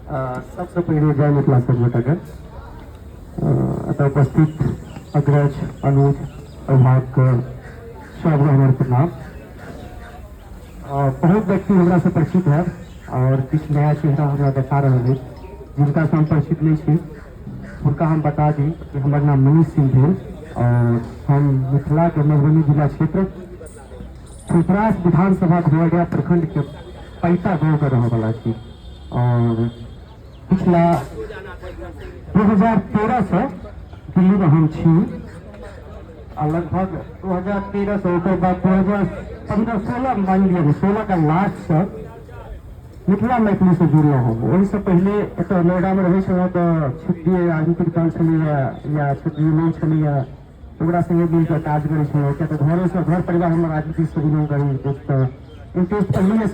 सबसँ पहिने जय मिथिला सब गोटाके। एतऽ उपस्थित अग्रज, अनुज, अभिभावकके सबके हमर प्रणाम। बहुत व्यक्ति हमरासँ परिचित है आओर किछु नया चेहरा हमरा देखा रहल अछि जिनकासँ हम परिचित नहि छी। हुनका हम बता दी कि हमर नाम मनीष सिंह भेल आओर हम मिथिलाके मधुबनी जिला क्षेत्र ठोकरास विधानसभा घोरडिया प्रखंडके पैता गाँवके रहऽवला छी आओर पिछला 2013 से दिल्लीमे हम छी आ लगभग 2013 से ओकर बाद 2015 16 मानि लिअ 16 के लास्टसँ मिथिला मैथिलीसँ जुड़लहुँ हम। ओहिसँ पहिले एतऽ नोएडामे रहै छलहुँ तऽ क्षेत्रीय राजनीतिक दल छलैए या क्षेत्रीय लोक छलैए, ओकरा सङ्गे मिलकऽ काज करै छलहुँ, किया तऽ घरोसँ घर परिवार हमर राजनीतिसँ बिलोंग करै अछि, तऽ इंटरेस्ट पहिलेसँ।